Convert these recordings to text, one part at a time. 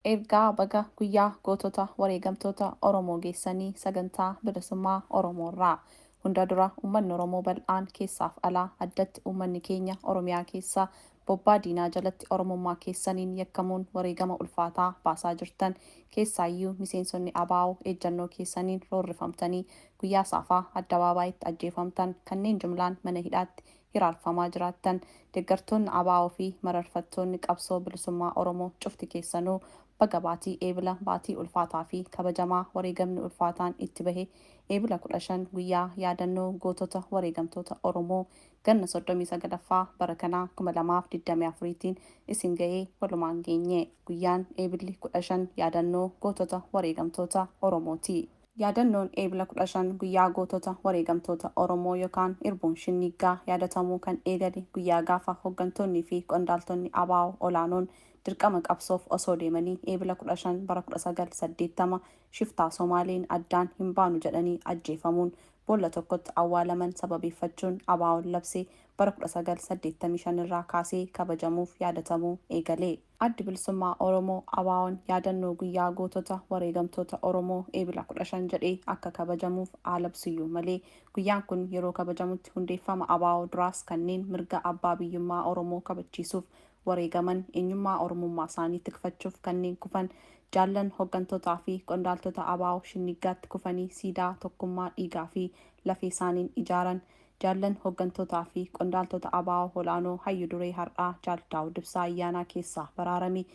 Ergaa baga guyyaa gootota wareegamtoota Oromoo geessanii sagantaa bilisummaa Oromoorraa. Hunda dura uummanni Oromoo bal'aan keessaaf alaa, addatti uummanni keenya Oromiyaa keessa bobbaa diinaa jalatti Oromummaa keessaniin yakkamuun wareegama ulfaataa baasaa jirtan, keessaayyuu miseensonni ABO ejjannoo keessaniin roorrifamtanii guyyaa saafaa addabaabaayitti ajjeefamtan, kanneen jumlaan mana hidhaatti hiraarfamaa jiraattan, deeggartoonni ABO fi mararfattoonni qabsoo bilisummaa Oromoo cufti keessanuu baga baatii Eebila, baatii ulfaataa fi kabajamaa wareegamni ulfaataan itti bahe Eebila 15 guyyaa yaadannoo gootota wareegamtoota Oromoo ganna 39ffaa bara kanaa 2024tiin isin ga'ee walumaan geenye. Guyyaan Eebilli 15 yaadannoo gootota wareegamtoota Oromooti. Yaadannoon Eebila 15 guyyaa gootota wareegamtoota Oromoo yookaan Irbuun Shinniiggaa yaadatamuu kan eegale guyyaa gaafa hooggantoonnii fi qondaaltonni ABO olaanoon dirqama qabsoof osoo deemanii Eebila 15 bara 1980 shiftaa Somaaleen addaan hin baanu jedhanii ajjeefamuun boolla tokkotti awwaalaman sababeeffachuun ABO'n labsee bara 1985 irraa kaasee kabajamuuf yaadatamuu eegale. Addi Bilisummaa Oromoo ABO'n yaadannoo guyyaa gootota wareegamtoota Oromoo Eebila 15 jedhee akka kabajamuuf labsuyyuu malee, guyyaan kun yeroo kabajamutti hundeeffama ABO duraas kanneen mirga abbaa biyyummaa Oromoo kabachiisuuf wareegaman, eenyummaa Oromummaa isaanii tikfachuuf kanneen kufan, jaallan hooggantootaa fi qondaaltota ABO Shinniiggaatti kufanii siidaa tokkummaa dhiigaa fi lafee isaaniin ijaaran, jaallan hooggantootaa fi qondaaltota ABO olaanoo hayyu duree har'aa Jaal Daawud Ibsaa ayyaanaa keessaa baraarame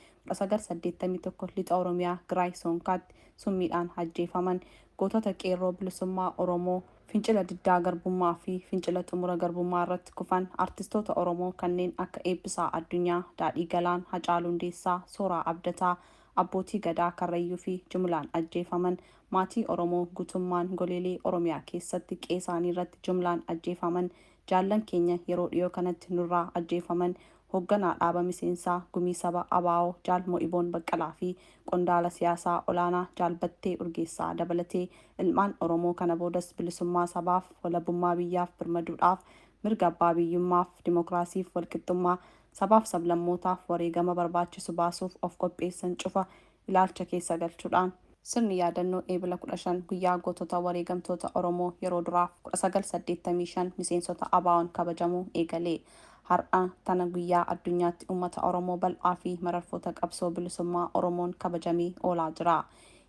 1981 lixa Oromiyaa Giraay Soonkaatti summiidhaan ajjeefaman, gootota qeerroo bilisummaa Oromoo fincila diddaa garbummaa fi fincila xumura garbummaa irratti kufan, artistoota Oromoo kanneen akka Eebbisaa Addunyaa, Daadhii Galaan, Hacaaluu Hundeessaa, Sooraa Abdataa, abbootii gadaa Karrayyuu fi jumlaan ajjeefaman, maatii Oromoo guutummaan goleelee Oromiyaa keessatti qe'ee irratti jumlaan ajjeefaman, jaallan keenya yeroo dhiyoo kanatti nurraa ajjeefaman, hoogganaa dhaaba miseensaa gumii saba ABO Jaal Mo'iboon Baqqalaa fi qondaala siyaasaa olaanaa Jaal Battee Urgeessaa dabalatee ilmaan Oromoo kana boodas bilisummaa sabaaf, walabummaa biyyaaf birmaduudhaaf, mirga abbaa biyyummaaf, dimokiraasiif, walqixxummaa sabaaf sablammootaaf wareegama barbaachisu baasuuf of qopheessan cufa ilaalcha keessa galchuudhaan sirni yaadannoo Eebila 15 guyyaa gootota wareegamtoota Oromoo yeroo duraaf 1985 miseensota ABO'n kabajamuu eegale. Har'a tana guyyaa addunyaatti uummata Oromoo bal'aa fi mararfoota qabsoo bilisummaa Oromoon kabajamee oolaa jira.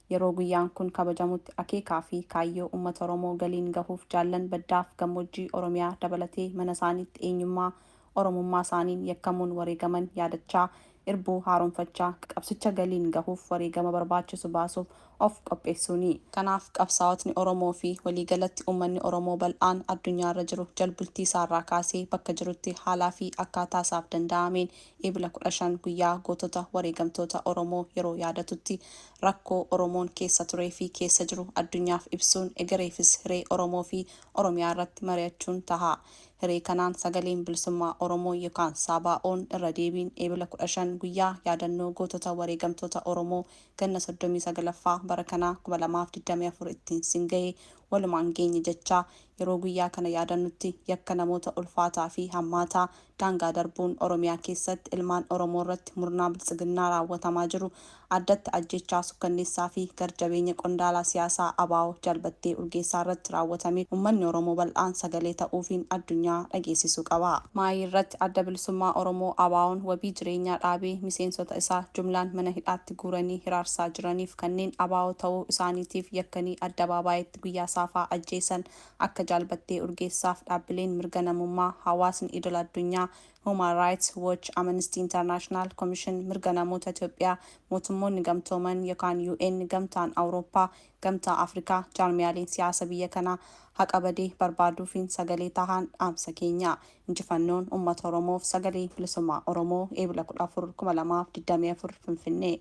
Yeroo guyyaan kun kabajamutti akeekaa fi kaayyoo uummata Oromoo galiin gahuuf jaallan baddaaf gammoojjii Oromiyaa dabalatee mana isaaniitti eenyummaa Oromummaa isaaniin yakkamuun wareegaman yaadachaa, irbuu haaromfachaa, qabsicha galiin gahuuf wareegama barbaachisu baasuuf of qopheessuuni. Kanaaf qabsaa'otni Oromoo fi waliigalatti uummanni Oromoo bal'aan addunyaarra jiru jalbultii isaarraa kaasee bakka jirutti haalaa fi akkaataa isaaf danda'ameen Eebila 15 guyyaa gootota wareegamtoota Oromoo yeroo yaadatutti rakkoo Oromoon keessa turee fi keessa jiru addunyaaf ibsuun egereefis hiree Oromoo fi Oromiyaa irratti mari'achuun taha. Hiree kanaan sagaleen bilisummaa Oromoo yookaan SABAO'n irra deebiin Eebila 15 guyyaa yaadannoo gootota wareegamtoota Oromoo ganna 39ffaa bara kanaa 2024 ittiin sin ga'e walumaan geenye jechaa, yeroo guyyaa kana yaadannutti yakka namoota ulfaataa fi hammaataa daangaa darbuun Oromiyaa keessatti ilmaan Oromoo irratti murnaa biltsiginnaa raawwatamaa jiru, addatti ajjechaa sukkanneessaa fi garjabeenya qondaalaa siyaasaa ABO Jaal Battee Urgeessaa irratti raawwatame uummanni Oromoo bal'aan sagalee ta'uufiin addunyaa dhageessisuu qaba. Maayii irratti Adda Bilisummaa Oromoo ABO'n wabii jireenyaa dhaabee miseensota isaa jumlaan mana hidhaatti guuranii hiraarsaa jiraniif, kanneen ABO ta'uu isaaniitiif yakkanii addabaabaayitti guyyaa saafaa ajjeesan akka Jaal Battee Urgeessaaf dhaabbileen mirga namummaa, hawaasni idil addunyaa, Human Rights Watch, Amnesty International, Komishin mirga namoota Itoophiyaa, mootummoonni gamtooman yookaan UN, Gamtaan Awurooppaa, Gamtaa Afrikaa, jaarmiyaaleen siyaasa biyya kanaa haqa badee barbaaduufiin sagalee tahaan dhaamsa keenya. Injifannoon uummata Oromoof. Sagalee Bilisummaa Oromoo, Eebila 14, 2024, Finfinnee.